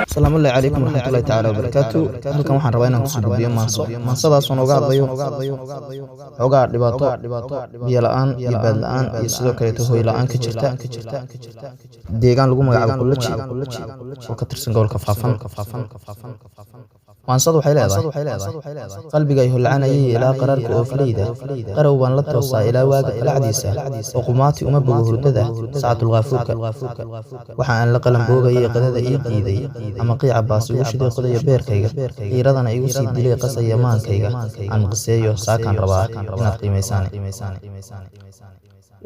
Asalaamullahi calaykum waraxmatullahi tacaala wabarakaatu. Halkan waxaan rabaa inaan kusoo gudbiyo maanso, maansadaasoo nooga hadlayo xoogaa dhibaato biyo la-aan iyo baad la-aan iyo sidoo kaleeto hoy la-aan ka jirta deegaan lagu magacaabo Qulaji oo ka tirsan gobolka Faafan. Maansadu waxay leedahay: qalbiga ay holcanayay ilaa qaraarka oofleyda, qarow baan la toosaa ilaa waaga qalacdiisa, oo qumaati uma bogo hurdada sacatulkhaafuurka. Waxa aan la qalanboogayay qadada ii diiday, ama qiica baas igu shiday qodaya beerkayga, qiiradana igu sii dilay qasaya maankayga, aan qiseeyo saakaan rabaa inaad qiimaysaan.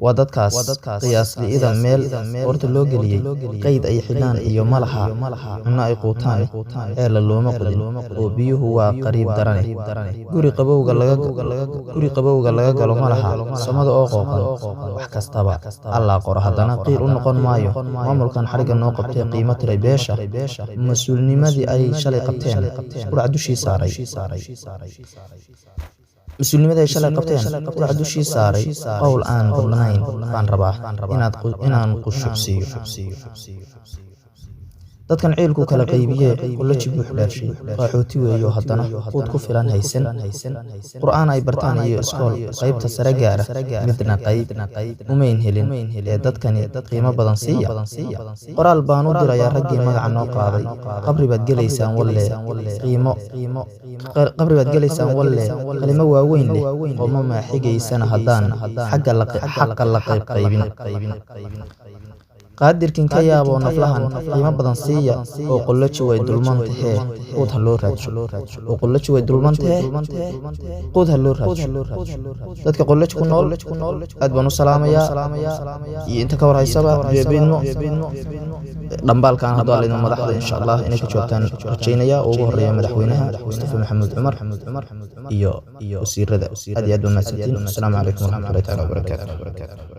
Waa dadkaas qiyaas li'ida meel qoorta loo geliyey, qayd ay xidhaan iyo malaha cunno ay quutaan, ceella looma qodin oo biyuhu waa qariib darane, guri qabowga laga galo malaha, samada oo qooqan. Wax kastaba Allaa qoro, haddana qiil u noqon maayo maamulkan xadhigga noo qabtay, qiimo tiray beesha, mas-uulnimadii ay shalay qabteen qurac dushii saaray, mas-uulnimadii ay shalay qabteen qurac dushii saaray. Qowl aan badnayn baan rabaa inaan qushucsiiyo dadkan ciilku kala qaybiyee Qulaji buux dhaafshay. Qaxooti weeyo, haddana quud ku filan haysan, qur'aan ay bartaan iyo iskool qaybta sare gaara midna qayb umayn helin, ee dadkani qiimo badan siiya. Qoraal baan u dirayaa raggii magaca noo qaaday: qabri baad gelaysaan walle, qiimo qabri baad gelaysaan walle, qalimo waaweyn leh qomo maaxigaysana haddaan xagga xaqa la qayb qaybin. Qaadirkin ka yaaboo naflahan qiimo badan siiya, oo Qulaji way dulman tahee quud ha loo raadsho, oo Qulaji way dulman tahee quud ha loo raadsho. Dadka Qulaji ku nool aad baan u salaamayaa iyo inta ka war haysaba beebiidmo. Dhambaalkan hadduu Alla idmo, madaxda insha Allah inay ka jawaabtaan rajaynaya, oo ugu horeeya madaxweynaha Mustafa Maxamuud Cumar iyo wasiirada. Aad iyo aad baa mahadsantiin. Asalaamu calaykum waraxmatullahi taala wabarakaatu.